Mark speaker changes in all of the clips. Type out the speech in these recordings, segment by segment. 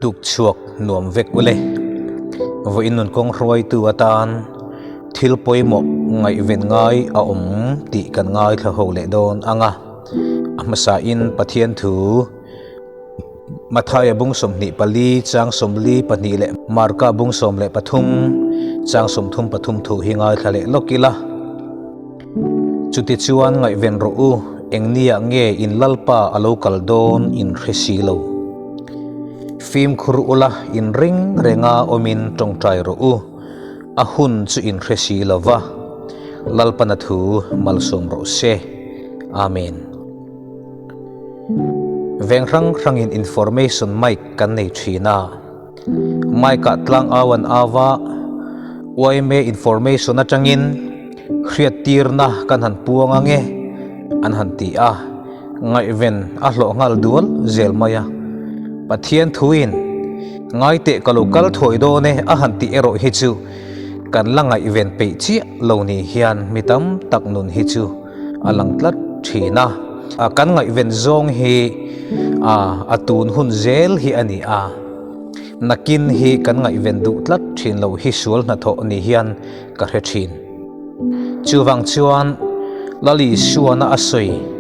Speaker 1: Tuk chhuak nuam vek ule. Vawiin nun kawng hruaitu atan thil pawimawh ngaihven ngai a awm tih kan ngaithla ho leh dawn ang a. A hmasain Pathian thu Mathaia bung 24 chang 42 leh Marka bung 13 chang 33 thu hi ngaithla leh lawk ila. Chutichuan ngaihven rawh u, engniah nge in Lalpa a lo kal dawn in hre si lo. Fimkhur ula in ring renga awmin tawngtai rawh u, a hun chu in hre si lo va, Lalpana thu malsawm rawh se. Amen. Veng hrang hrangin information mic kan nei thin a. Mic ah tlang au an au a, yma information atangin hriattirna kan han puang ange an han ti a, ngaihven a hlawh nghal dual zel mai a. Pathian thuin ngaiteh ka lo kal thuai dawn e a han tih erawh hi chu kan la ngaihven peih chiah lo ni hian mi tam tak nun hi chu a lang tlat thin a. Kan ngaihven zawng hi a tun hun zel hi a ni a, nakin hi kan ngaihven duh tlat thin lo hi sual hnathawh ni hian ka hre thin. Chuvang chuan Lali Suana a sawi,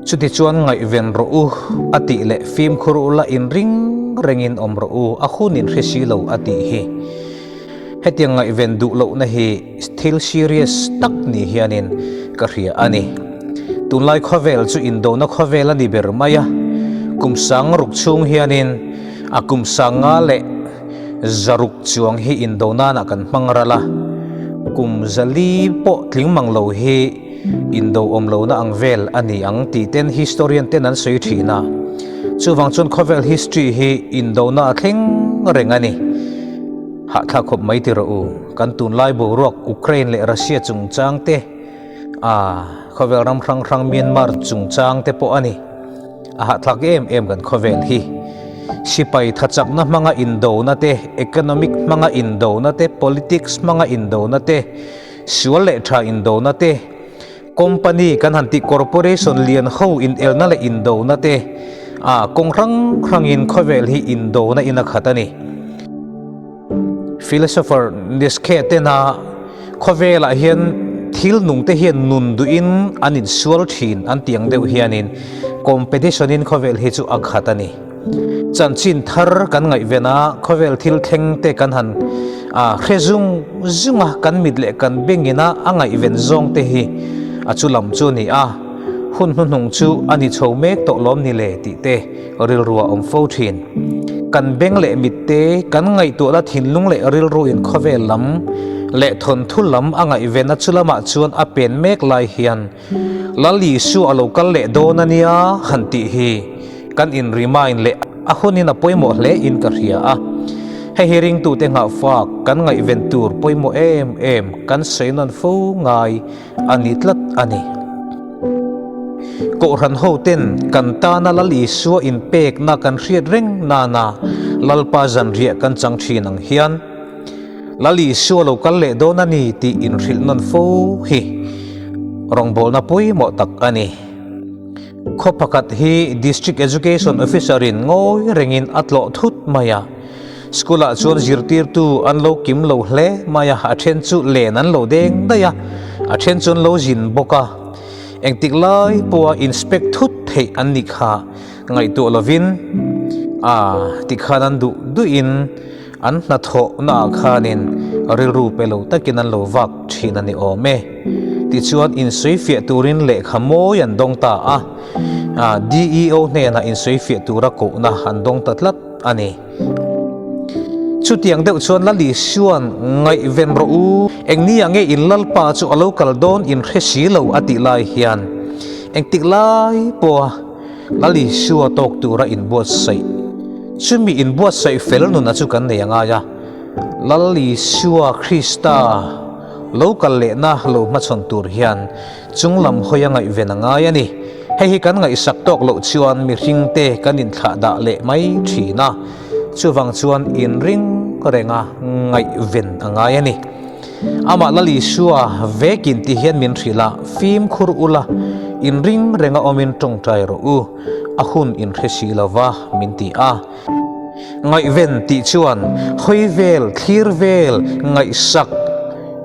Speaker 1: Chutichuan ngaihven rawh u a tih leh fimkhur ula inring rengin awm rawh u a hun in hre si lo a tih hi. Hetiang ngaihven duh lohna hi thil serious tak ni hianin ka hria a ni. Tunlai khawvel chu indona khawvel a ni ber mai a, kum sang ruk chhung hianin a kum sang nga leh zaruk chuang hi indonanah kan hmang ral a, kum zali pawh tling mang lo hi indo awm lohna ang vel a ni ang tih ten historian ten an sawi thin a. Chuvang chuan khawvel history hi indona a thleng reng a ni. Hahthlak khawp mai ti rawh u. Kan tunlai boruak Ukraine leh Russia chungchang te, a khawvel ram hrang hrang Myanmar chungchang te pawh a ni. A hahthlak em em kan khawvel hi. Sipai thachakna hmanga indona te, economic hmanga indona te, politics hmanga indona te, sual leh tha indona te, Company kan han tih corporation lian ho inelna leh indona te a kawng hrang hrangin khawvel hi indona in a khat a ni. Philosopher Nietzsche tena khawvelah hian thil nung te hian nun duhin an insual thin an tih ang deuh hianin competition in khawvel hi chu a khat a ni. Chanchin thar kan ngaihven a, khawvel thil thleng te kan han hre zung zung a, kan mit leh kan bengin a a ngaihven zawng te hi a chu lam chu a ni a, hun hnuhnung chu a ni chho mek tawh lawm ni le tih te rilru a awm fo thin. Kan beng leh mit te kan ngaihtuahna thinlung leh rilru in khawvel lam leh thawnthu lam a ngaihven a chu lamah chuan a pen mek lai hian Lal Isua a lo kal leh dawn a nia han tih hi kan in remind leh a hunin a pawimawh hle in ka hria a. Hei hi ringtute nghahfak kan ngaihven tur pawimawh em em kan sawi nawn fo ngai a ni tlat a ni. Kohhran hoten kan tana Lal Isua inpekna kan hriat reng nana Lalpa zanriah kan chang thin ang hian, Lal Isua lo kal leh dawn a ni tih inhrilh nawn fo hi rawngbawlna pawimawh tak a ni. Khaw pakhat hi District Education Officer in ngawi rengin a tlawh thut mai a. School ah chuan zirtirtu an lo kim lo hle mai a, a then chu len an lo deng daih a, a then chu an lo zin bawk a. Engtik lai pawha inspect thut theih an nih kha ngaihtuah lovin a tikhan an duh duhin An hnathawhnaah khanin rilru pe lo takin an lo vak thin a ni awm e. Tichuan insawifiah turin lehkha mawi an dawng ta a, DEO hnenah insawifiah tura kohna an dawng ta tlat a ni. Chutiang deuh chuan Lali Suan ngaihven rawh u, engni ah nge in Lalpa chu a lo kal dawn in hre si lo a tih lai hian engtik lai pawha Lal Isua tawk tura inbuatsaih, chumi inbuatsaih fel nuna chu kan nei a ngai a. Lal Isua Krista lo kal lehna lo hmachhawn tur hian chunglam hawi a ngaihven a ngai a ni. Hei hi kan ngaihsak tawk loh chuan mihringte kan inthlahdah leh mai thin a, chuvang chuan inring renga ngaihven a ngai a ni. Amah Lal Isua vekin ti hian min hrilh a, Fimkhur ula, inring renga awmin tawngtai rawh u, a hun inhre si lova, min ti a. Ngaihven tih chuan hawi vel, thlir vel, ngaihsak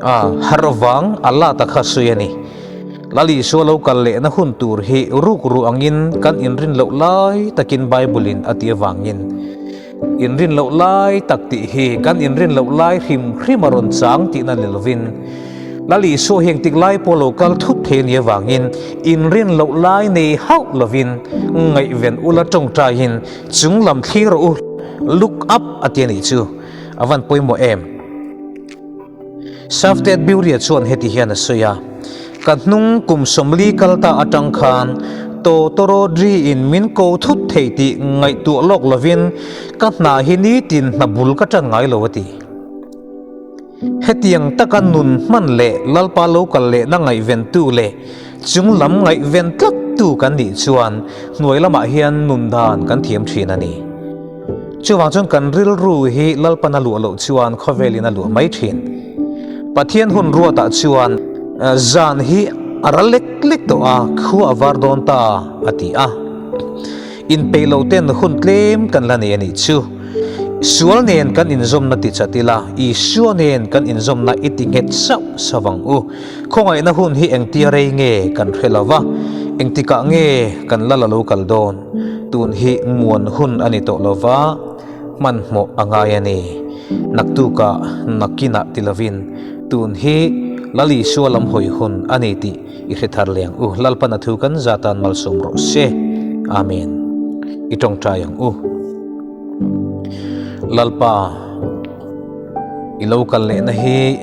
Speaker 1: a harh vang a la ta kha sawi a ni. Lal Isua lo kal lehna hun tur hi rukru angin kan inrin loh lai takin Bible-in a ti avangin inrin loh lai tak tih hi kan inrin loh lai hrim hrim a rawn chang tihna ni lovin Lal Isua hi engtik lai pawh lo kal thut thei a nih avangin inrin loh lai nei hauh lovin ngaihven ula tawngtaiin Chung lam thlir rawh u, look up a ti a nih chu, a van pawimawh em? Safted Biuria chuan heti hian a sawi a, Ka hnung kum 40 kal ta atang khan Tawtawrawdri in min ko thut thei tih ngaihtuah lawk lovin ka hna hi nitin hna bul ka tan ngai lo a ti. Hetiang taka nun hman leh Lalpa lo kal lehna ngaihventu leh chung lam ngaihven tlattu kan nih chuan hnuai lamah hian nun dan kan thiam thin a ni. Chuvang chuan kan rilru hi Lalpan a luah loh chuan khawvelin a luah mai thin. Pathian hun ruatah chuan zan hi a ral lek lek tawh a, khua a var dawn ta a ti a. Inpeih loh ten hun tlem kan la nei a nih chu. Sual nen kan inzawmna ti chat ila, Isua nen kan inzawmna i ti nghet sauh sauh ang u. Khawngaihna hun hi engtia rei nge kan hre lo va, engtikah nge kan la la lo kal dawn? Tun hi muan hun a ni tawh lo va, hmanhmawh a ngai a ni. Naktukah nakinah ti lovin, tun hi Lal Isua lam hawi hun a ni tih I hre thar leh ang u, Lalpan a thu kan za tan malsawm rawh se. Amen. I tawngtai ang u. Lalpa, i lo kal lehna hi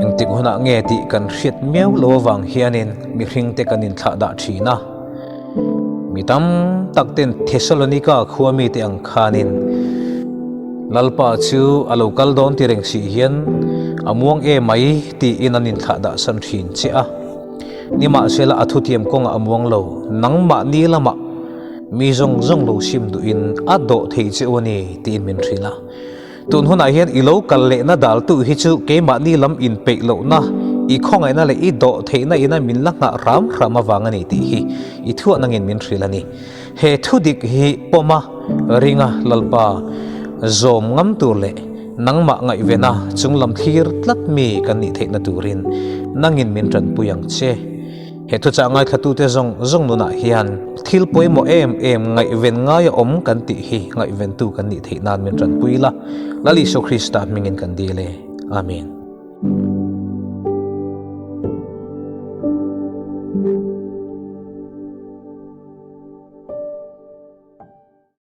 Speaker 1: engtik hunah nge tih kan hriat miau lo avang hianin mihringte kan inthlah dah thin a. Mi tam tak ten Thesalonika khua mite ang khanin Lalpa chu a lo kal dawn ti reng sih hian a muang e mai tiin an inthlah dah san thin che a. Nimahsela a thutiam kawngah a muang lo, nangmahni lamah mi zawng zawng lo sim duhin a dawh thei che u a ni tiin min hrilh a. Tun hunah hian i lo kal lehna daltu hi chu keimahni lam inpeih lohna, i khawngaihna leh i dawh theihna ina min la nghah hram hram avang a ni tih hi i thuah nangin min hrilh a ni. He thu dik hi pawma ringa Lalpa zawm ngam tur leh nangmah ngaihvena chunglam thlir tlat mi kan nih theihna turin nangin min tanpui ang che. He thuchah ngaithlatute zawng zawng nunah hian thil pawimawh em em ngaihven ngaia awm kan tih hi ngaihventu kan nih theih nan min tanpui la, Lal Isua Krista hmingin kan dil e. Amen.